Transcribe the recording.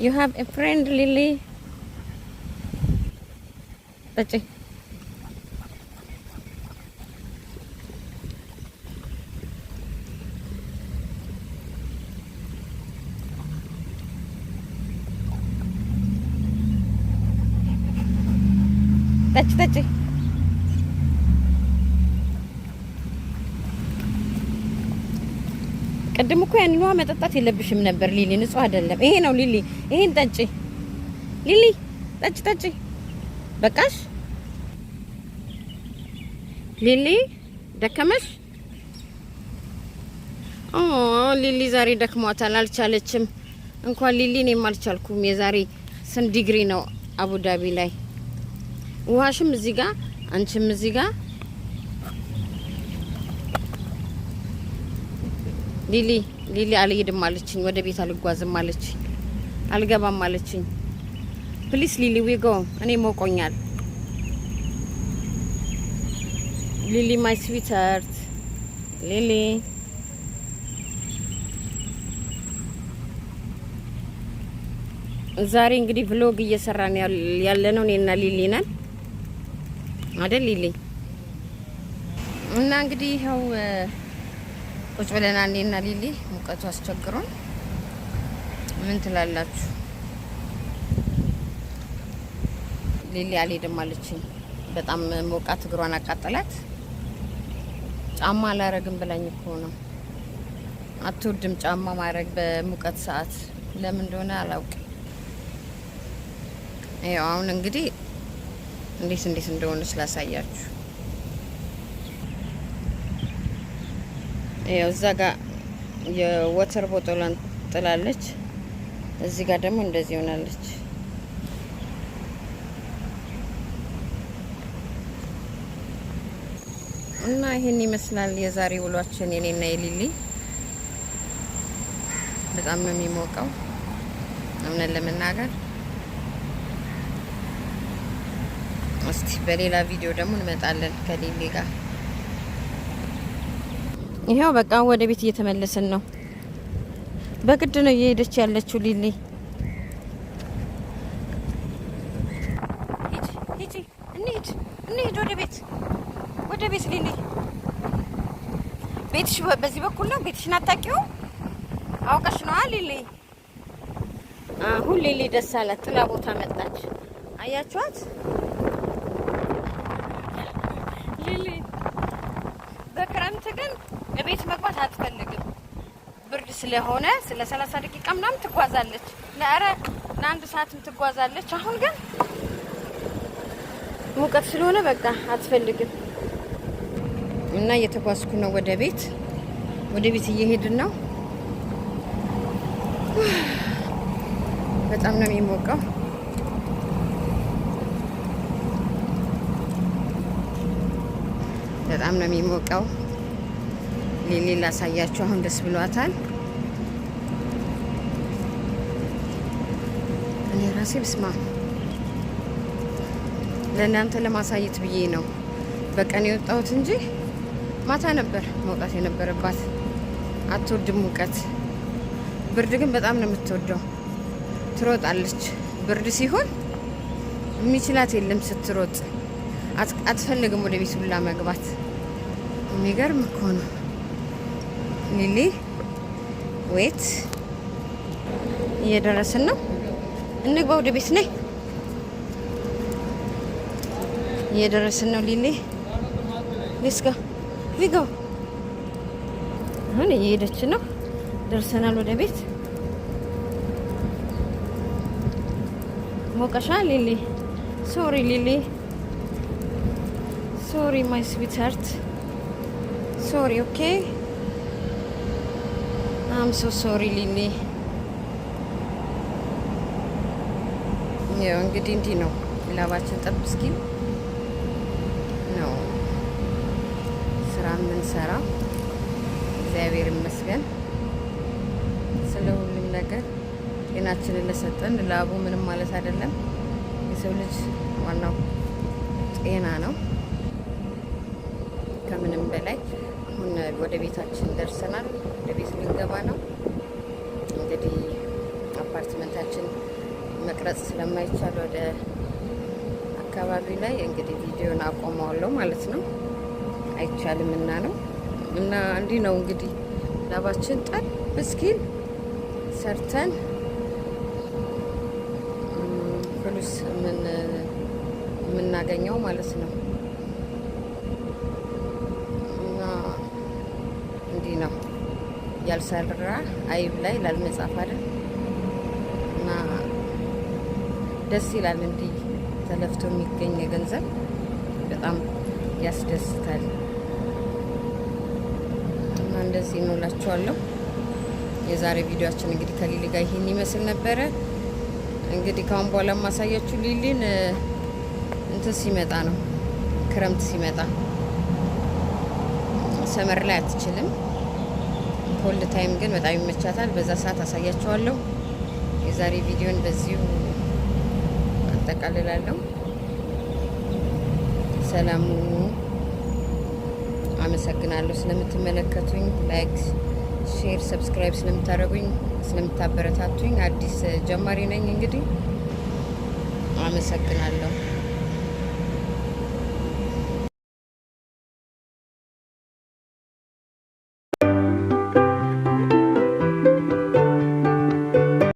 You have a friend ሊሊ። ጠጪ፣ ጠጪ፣ ጠጪ። ቅድም እኮ ያንን ውሃ መጠጣት የለብሽም ነበር ሊሊ፣ ንጹህ አይደለም። ይሄ ነው ሊሊ፣ ይሄን ጠጪ ሊሊ፣ ጠጪ፣ ጠጪ። በቃሽ ሊሊ፣ ደከመሽ? ኦ ሊሊ ዛሬ ደክሟታል፣ አልቻለችም። እንኳን ሊሊ እኔም አልቻልኩም። የዛሬ ስንት ዲግሪ ነው አቡዳቢ ላይ? ውሃሽም እዚህ ጋር፣ አንቺም እዚህ ጋር። ሊሊ፣ ሊሊ አልሄድም አለችኝ። ወደ ቤት አልጓዝም አለችኝ። አልገባም አለችኝ። Please ሊሊ፣ we go። እኔ ሞቆኛል። ሊሊ፣ my sweetheart ሊሊ። ዛሬ እንግዲህ vlog እየሰራን ያለ ነው እኔና ሊሊ ነን አይደል ሊሊ? እና እንግዲህ ይኸው ቁጭ ብለናል እኔና ሊሊ፣ ሙቀቱ አስቸግሮን። ምን ትላላችሁ? ሊሊ አልሄድም አለችኝ። በጣም ሞቃት፣ እግሯን አቃጠላት። ጫማ አላረግም ብላኝ እኮ ነው። አትወድም ጫማ ማድረግ በሙቀት ሰዓት፣ ለምን እንደሆነ አላውቅም። ይኸው አሁን እንግዲህ እንዴት እንዴት እንደሆነ ስላሳያችሁ፣ ይኸው እዛ ጋር የ water ቦጦሏን ጥላለች። እዚህ ጋር ደግሞ እንደዚህ ሆናለች። እና ይሄን ይመስላል የዛሬ ውሏችን የኔና የሊሊ። በጣም ነው የሚሞቀው እውነት ለመናገር። እስቲ በሌላ ቪዲዮ ደግሞ እንመጣለን ከሊሊ ጋር። ይኸው በቃ ወደ ቤት እየተመለስን ነው። በግድ ነው እየሄደች ያለችው ሊሊ። ሂጂ፣ ሂጂ፣ እንሂድ፣ እንሂድ ወደ ቤት፣ ወደ ቤት ሊሊ። ቤትሽ በዚህ በኩል ነው። ቤትሽን አታውቂውም? አውቀሽ ነዋ ሊሊ። አሁን ሊሊ ደስ አላት። ጥላ ቦታ መጣች። አያችኋት? ሊሊ በክረምት ግን እቤት መግባት አትፈልግም። ብርድ ስለሆነ ስለ 30 ደቂቃ ምናምን ትጓዛለች። ለኧረ ለአንድ ሰዓትም ትጓዛለች። አሁን ግን ሙቀት ስለሆነ በቃ አትፈልግም። እና እየተጓዝኩ ነው ወደ ቤት፣ ወደ ቤት እየሄድን ነው። በጣም ነው የሚሞቀው። በጣም ነው የሚሞቀው። ሊሊ ላሳያችሁ። አሁን ደስ ብሏታል። እኔ ራሴ ብስማ ለእናንተ ለማሳየት ብዬ ነው በቀን የወጣሁት እንጂ ማታ ነበር መውጣት የነበረባት። አትወድም ሙቀት። ብርድ ግን በጣም ነው የምትወደው። ትሮጣለች። ብርድ ሲሆን የሚችላት የለም ስትሮጥ። አትፈልግም ወደ ቤት ሁላ መግባት። የሚገርም እኮ ነው። ሊሊ wait፣ እየደረስን ነው። እንግባ ወደ ቤት፣ ነይ። እየደረስን ነው ሊሊ። Let's go, we go። አሁን እየሄደች ነው። ደርሰናል ወደ ቤት። ሞቀሻ ሊሊ? Sorry ሊሊ፣ sorry my sweetheart, sorry, okay, I'm so sorry ሊሊ። ያው እንግዲህ እንዲህ ነው፣ ላባችን ጠብ እስኪል ነው ስራ የምንሰራው። እግዚአብሔር ይመስገን ስለ ሁሉም ነገር፣ ጤናችንን ለሰጠን። ላቡ ምንም ማለት አይደለም። የሰው ልጅ ዋናው ጤና ነው ከምንም በላይ። አሁን ወደ ቤታችን ደርሰናል። ወደ ቤት ልንገባ ነው። እንግዲህ አፓርትመንታችን መቅረጽ ስለማይቻል ወደ አካባቢ ላይ እንግዲህ ቪዲዮን አቆመዋለሁ ማለት ነው። አይቻልም እና ነው። እና እንዲህ ነው እንግዲህ፣ ላባችን ጠብ እስኪል ሰርተን فلوس የምናገኘው ማለት ነው። እና እንዲህ ነው፣ ያልሰራ አይብላ ይላል መጽሐፍ አይደል? እና ደስ ይላል። እንዲህ ተለፍቶ የሚገኝ ገንዘብ በጣም ያስደስታል። እና እንደዚህ ነው እላችኋለሁ። የዛሬ ቪዲዮአችን እንግዲህ ከሊሊ ጋር ይህን ይመስል ነበረ። እንግዲህ ካሁን በኋላ ማሳያችሁ ሊሊን እንትን ሲመጣ ነው፣ ክረምት ሲመጣ። Summer ላይ አትችልም። Cold time ግን በጣም ይመቻታል። በዛ ሰዓት አሳያችኋለሁ። የዛሬ ቪዲዮን በዚሁ አጠቃልላለሁ። ሰላም ሁኑ። አመሰግናለሁ ስለምትመለከቱኝ፣ like፣ share፣ subscribe ስለምታደርጉኝ፣ ስለምታበረታቱኝ። አዲስ ጀማሪ ነኝ እንግዲህ፣ አመሰግናለሁ።